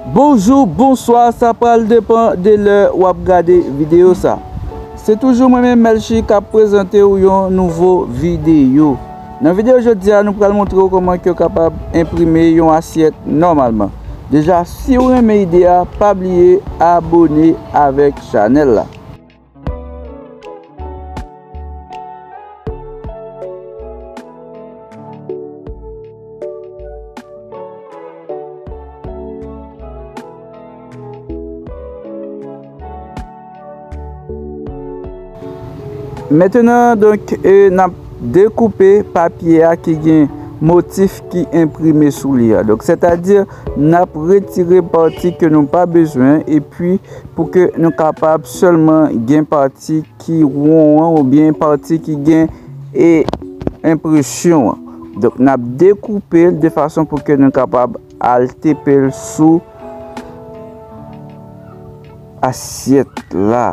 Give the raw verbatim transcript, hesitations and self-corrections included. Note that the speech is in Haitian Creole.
Bonjou, bonswa, sa pral depann de lè w ap gade videyo sa. Se toujou mwen menm, Melchi, k ap prezante w yon nouvo videyo. Nan videyo jodi a, nou pral montre w kòman ke w kapab enprime yon asyèt nòmalman. Deja, si w renmen ide a, pa bliye abone avèk chanèl la. Mentnan, donk, e, n ap dekoupe papye a ki gen motif ki enprime sou li a. Donk, sètadi, n ap retire pati ke nou pa bezwen, epi pou ke nou kapab sèlman gen pati ki won an oubyen pati ki gen, e, enpresyon an. Donk, n ap dekoupe l de fason pou ke nou kapab al tepe l sou asyèt la.